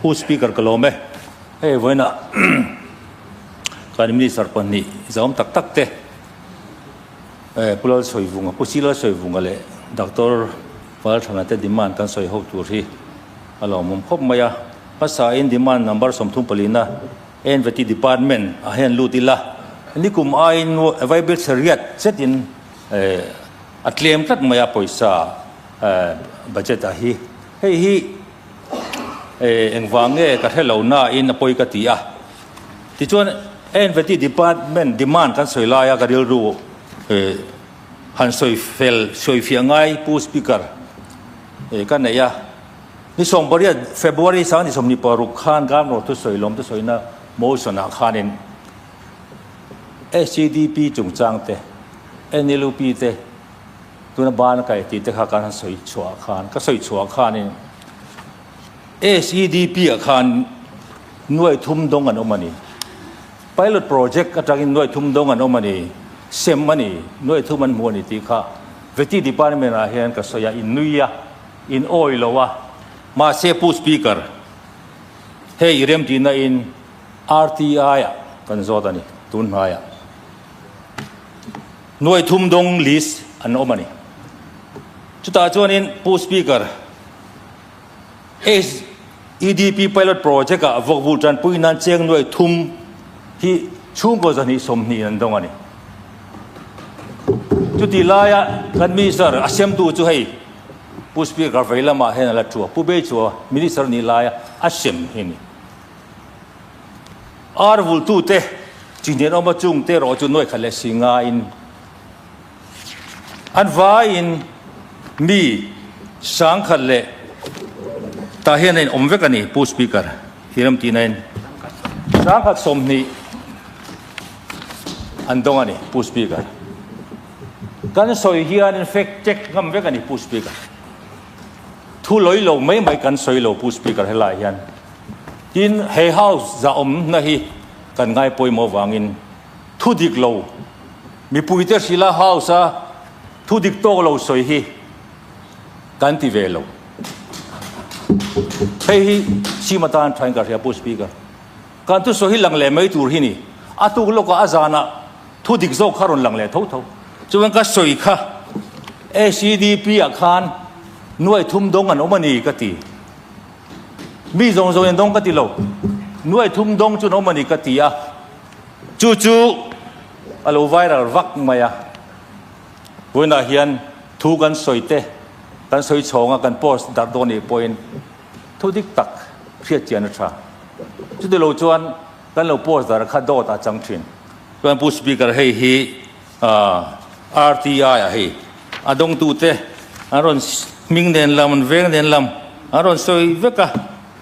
Pu Speaker ka lawm e. Hei vawiinah kan Minister pahnih zahawm tak tak te Pu Lalsawivunga, Pu Si Lalsawivunga leh Doctor Valthana te demand kan sawi ho tur hi a lawmawm khawp mai a. Hmasa in demand number 34 na NVT department ah hian lut ila nikum aiin vaibel chheriat zetin a tlem tlat mai a pawisa budget ah hi. Hei hi engvang nge ka hre lo na in a pawi ka ti a. Tichuan NVT department demand kan sawi lai a ka rilru han sawi fel sawi fiah ngai Pu Speaker ka nei a. Ni 18 February 2026 khan Governor thusawi lawm thusawina motion ah khanin SEDP chungchang te, NLUP te, Tuna ban kai tih te kha kan han sawi chhuah khan, ka sawi chhuah khanin SEDP ah khan nuai thum dawng an awm a ni. Pilot project atangin nuai thum dawng an awm a ni, sem a ni, nuai thum an hmu a ni tih kha Vety Department ah hian ka sawi a, in nui a, in awi lo a. Mahse Pu Speaker, hei i remtihna in RTI ah kan zawt a ni tun hnaiah. Nuai thum dawng list an awm a ni. Chutah chuanin Pu Speaker, SEDP pilot project ah vawkvul tanpui nan cheng nuai thum hi chhungkaw 220 in an dawng a ni. Chuti laia kan Minister a semtu chu hei Pu Speaker vei lamah hian a la thu a, Pu Beichua Minister nih laia a sem hi a ni. Ar vultute chi hnen awma chungte erawh chu nuai khat leh si ngaiin an vaiin mi 10,000 leh tah hian a inawm vek a ni, Pu Speaker, hi ram tihna in 10,020 an dawng a ni, Pu Speaker. Kan sawi hianin fact check ngam vek a ni, Pu Speaker. Thu lawi lo mai mai kan sawi lo, Pu Speaker, helaiah hian. Tin, he House zahawmna hi kan ngai pawimawh avangin thu dik lo, mipuite hrilha House-a thu dik tawk lo sawi hi kan ti ve lo. Hei hi sim atan thain ka hria Pu Speaker. Kan thusawi hi lang leh mai tur hi ni. A tuk lawkah a zanah thu dik zawk kha rawn lang leh tho tho. Chuan ka sawi kha SEDP-ah khan nuai thum dawng an awm a ni ka ti. Mi zawng zawng in dawng ka ti lo. Nuai thum dawng chu an awm a ni ka ti a. Chu chu a lo viral vak mai a. Vawiinah hian thu kan sawi te, kan sawi chhawng a, kan post darh dawn nih pawhin thu dik tak hriat chian a tha. Chuti lo chuan kan lo post darh kha dawt a chang thin. Chuan Pu Speaker hei hi RTI ah hei a dawngtute an rawn hming nen lam an veng nen lam an rawn sawi vek a,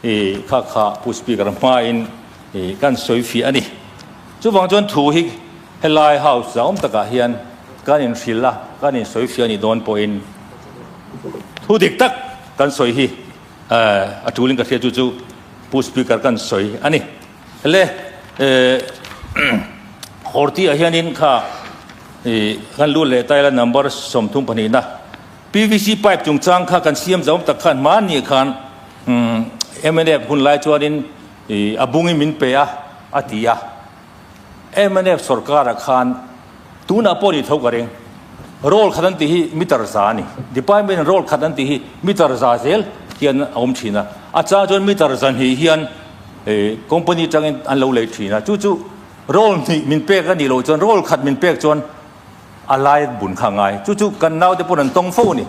ih kha kha Pu Speaker hmain ih kan sawi fiah a ni. Chuvang chuan thu hi helai house zahawm takah hian kan inhrilh a, kan insawi fiah a nih dawn pawhin thu dik tak kan sawi hi a tulin ka hria chu chu Pu Speaker kan sawi a ni. Le Horti ah hianin kha i kan lut leh ta ila number 32 na PVC pipe chungchang kha kan siam zawm tak khan hmanni khan mnf hun lai chuanin i a bungin min pe a a ti a. Mnf sorkar ah khan tunah pawh ni tho ka ring roll khat an tih hi meter za a ni. Department in roll khat an tih hi meter za zel hian a awm thin a. A chang chuan meter zahnih hian company tangin an lo lei thin a. Chu chu roll hnih min pek a nih loh chuan roll khat min pek chuan a lai bun kha a ngai. Chu chu kan naute pawn an tawng fo a ni.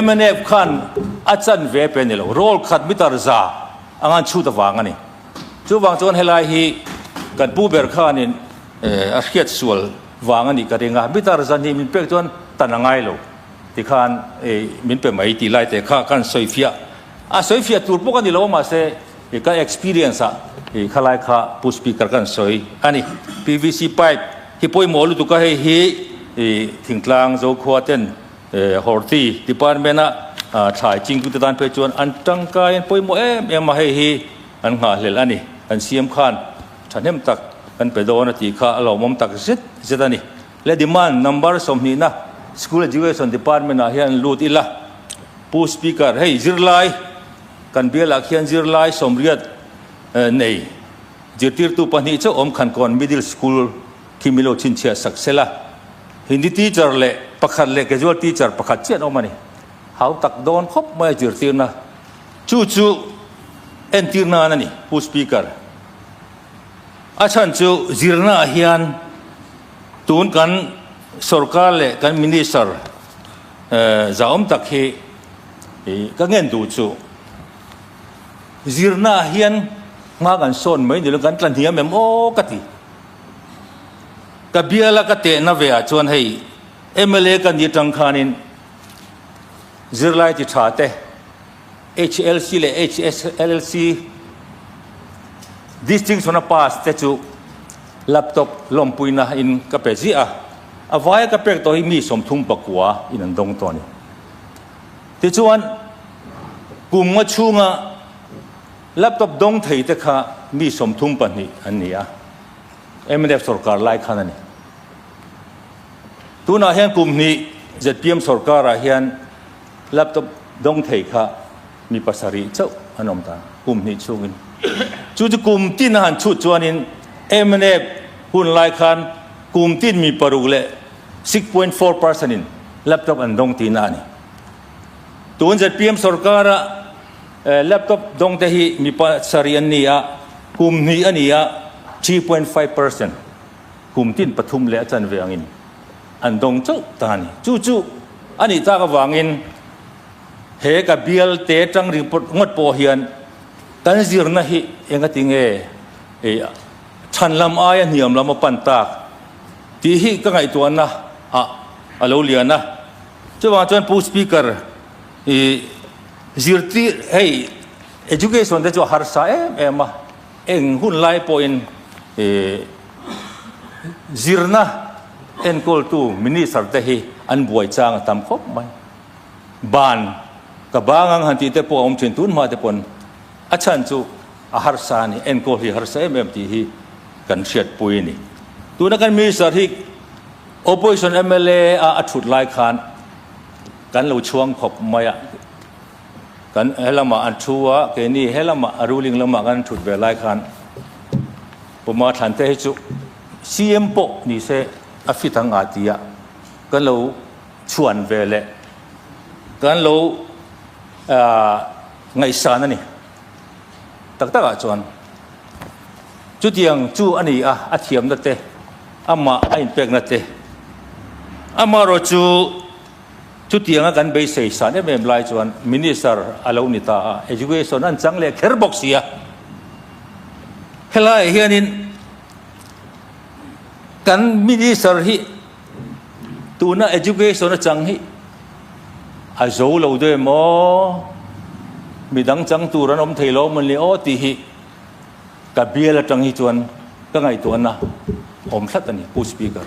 Mnf khan a chanve pe a ni lo. Roll khat meter za anga an chhut avang a ni. Chuvang chuan helai hi kan pu ber khanin a hriat sual vang a nih ka ring a, meter zahnih min pek chuan tan a ngai lo tikhan min pe mai tih lai te kha kan sawi fiah. A sawi fiah tur pawh ka ni lo a mahse ka experience ah khalai kha Pu Speaker kan sawi a ni. PVC pipe hi pawimawh lutuk a, hei hi thingtlang Zokhua ten Horti department a thlai chingtute tan phei chuan an tangkai an pawimawh em em a, hei hi an nghahhlelh a ni. Kan siam khan thahnem tak kan pe dawn a tih kha a lawmawm tak zet zet a ni. Le demand number 20 na School Education Department ah hian lut ila Pu Speaker hei zirlai. Kan bialah khian zirlai 80 nei zirtirtu pahnih chauh awm Khankawn Middle School khi min lo chhinchhiah sak sel a. Hindi teacher leh pakhat leh casual teacher pakhat chiah an awm a ni. Hau tak dawn khawp mai a zirtirna chu chu entir nan a ni, Pu Speaker. A chhan chu zirnaah hian tun kan sorkar leh kan minister zahawm tak hi ka ngen duh chu zirnaah hian hma kan sawn mai ni lo kan tla hniam em aw ka ti. Ka biala ka tehna ve ah chuan hei mla ka ni atang khanin zirlai ti tha te HLC leh HSLC distinction a pass te chu laptop lawmpuina in ka pe ziah a, a vaia ka pek tawh hi mi 39 in an dawng tawh a ni. Tichuan kum nga chhunga laptop dawng thei te kha mi 32 an ni a, mnf sorkar lai khan a ni. Tunah hian kum hnih zpm sorkarah hian laptop dawng thei kha mi pasarih chauh an awm ta kum hnih chhungin. Chu chu kum tin a han chhut chuanin mnf hun lai khan kum tin mi paruk leh 6.4 percent in laptop an dawng tihna a ni. Tun zpm sorkara laptop dawng te hi mi pasarih an ni a, kum hnih a ni a, 3.5 percent kum tin pathum leh a chanve angin an dawng chauh ta a ni. Chu chu a nih tak avangin he ka bial te tang ringpawt ngawt pawh hian kan zirna hi engati nge chhan lam aia hniam lam a pan tak tih hi ka ngaihtuahna ah a lo lian a. Chuvang chuan Pu Speaker i zirtir hei education te chu a harsa em em a, eng hun lai pawhin zirna enkawltu minister te hi an buai chang a tam khawp mai. Ban ka bang ang han tih te pawh a awm thin tun hma te pawn a chhan chu a harsa a ni, enkawl hi harsa em em tih hi kan hriatpui a ni. Tuna kan minister hi opposition mla a a thut lai khan kan lo chhuang khawp mai a, kan helamah an thu a, keini helamah a ruling lamah kan thut ve lai khan Puma Thlante hi chu CM pawh ni se a fit ang a ti a, kan lo chhuan ve leh kan lo ngaihsan a ni. Tak takah chuan chutiang chu a ni a, a thiamna te, amah a inpekna te, amaherawh chu chutianga kan beisei san em em lai chuan Minister a lo ni ta a, Education an chang leh kher bawk si a. Helaiah hianin kan Minister hi tuna Education a chang hi a zo lo deuh em aw, midang chang tur an awm thei lo mawni aw tih hi ka bial atang hi chuan ka ngaihtuahna awm tlat a ni Pu Speaker.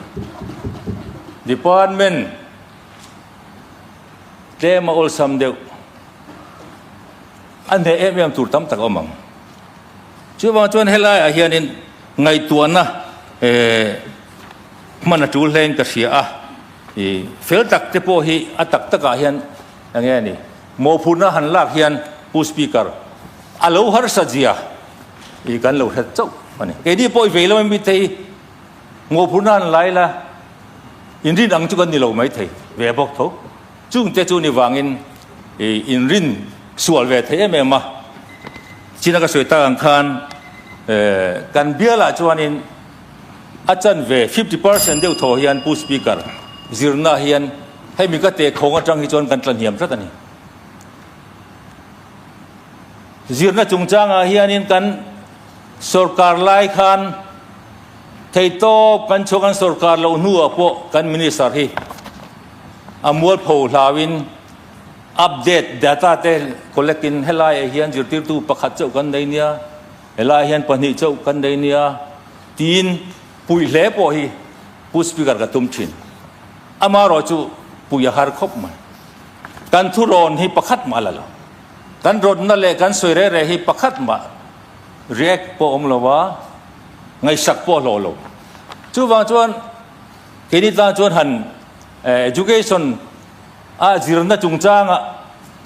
Department tlem a awlsam deuh a hneh em em tur tam tak a awm ang. Chuvang chuan helaiah hianin ngaihtuahna hman a tul hlein ka hria a, i fel tak te pawh hi a tak takah hian eng nge ni mawhphurhna han lak hian Pu Speaker a lo harsa zia i kan lo hre chauh a ni. Keini pawh i vei lo em thei mawhphurhna han lai la inrin ang chu kan ni lo mai thei ve bawk tho. Chungte chu ni vangin i inrin sual ve thei em em a. China ka sawi tak ang khan kan bialah chuanin a chanve 50% deuh thaw hian Pu Speaker zirna hian hemi ka teh khawng atang hi chuan kan tla hniam tlat a ni. Zirna chungchangah hianin kan sorkar lai khan theitawp kan chhuak an sorkar loh hnuah pawh kan minister hi a mualpho hlauin update data te collect in helaiah hian zirtirtu pakhat chauh kan nei nia, helaiah hian pahnih chauh kan nei nia tiin puih hle pawh hi Pu Speaker ka tum thin. Amaherawh chu puih a har khawp mai. Kan thurawn hi pakhat mah la lo. Kan rawtna leh kan sawi reh reh hi pakhat mah react pawh awm lo a, ngaihsak pawh a hlawh lo. Chuvang chuan keini tan chuan han education a zirna chungchanga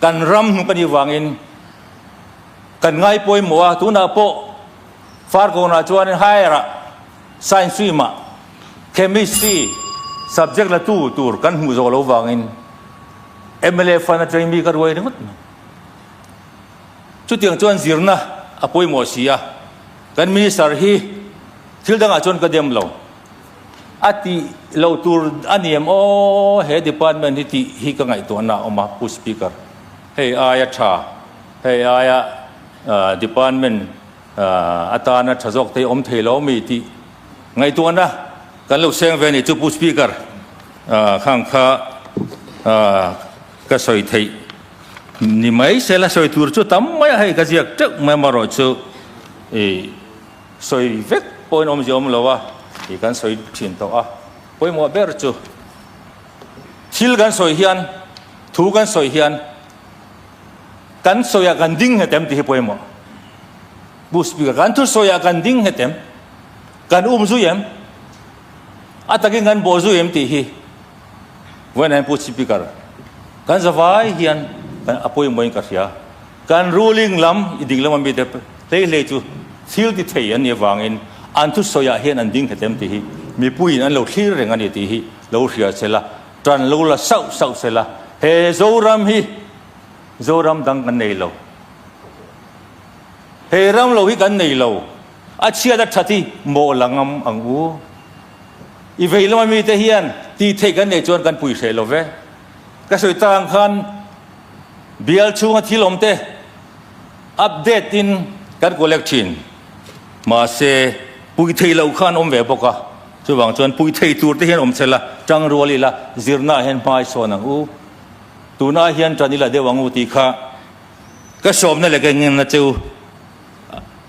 kan ram hnuk a nih vangin. Kan ngai pawimawh a, tunah pawh Farkawnah chuanin higher ah Science stream ah Chemistry subject la tu tur kan hmuh zawh lo vangin mla fund atangin mi ka ruai ringawt mai. Chutiang chuan zirna a pawimawh si a, kan Minister hi thil dangah chuan ka dem lo. A tih loh tur a ni em aw, he department hi tih hi ka ngaihtuahna a awm a, Pu Speaker. Hei aia tha, hei aia department atana tha zawk te hi awm thei lo mi tih ngaihtuahna kan lo seng ve a nih chu Pu Speaker, khang kha ka sawi theih ni mai se la sawi tur chu tam mai a, hei ka ziak teuh mai amarawh chu ih. Sawi vek pawhin awmzia awm lo a tih kan sawi thin tawh a, pawimawh ber chu thil kan sawi hian, thu kan sawi hian kan sawiah kan ding nghet em tih hi pawimawh. Pu Speaker, kan thu sawiah kan ding nghet em? Kan um zui em? A takin kan bawh zui em tih hi vawiin hian Pu Speaker, kan zavai hian a pawimawhin ka hria. Kan ruling lam i ding lama mite hlei hlei chu thil ti thei an nih avangin an thusawiah hian an ding hletem tih hi mipuiin an lo thlir reng a ni tih hi lo hria se la, tan lo la sauh sauh se la, he Zoram hi Zoram dang kan nei lo. He ram lo hi kan nei lo. A chhiat a that hi mawh la ngam ang u. I vei lama mite hian tih theih kan neih chuan kan pui hreh lo ve. Ka sawi tak ang khan Bial chhunga thil awm te update in kan collect thin. Mahse, pui thei loh khan awm ve bawk a, chuvang chuan pui thei tur te hian awm chel a, tang rual ila zirna ah hian hmai sawn ang u, tuna hian tan ila deuh ang u tih kha ka sawmna leh ka ngenna cheu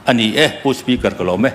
a ni e, Pu Speaker ka lawm e.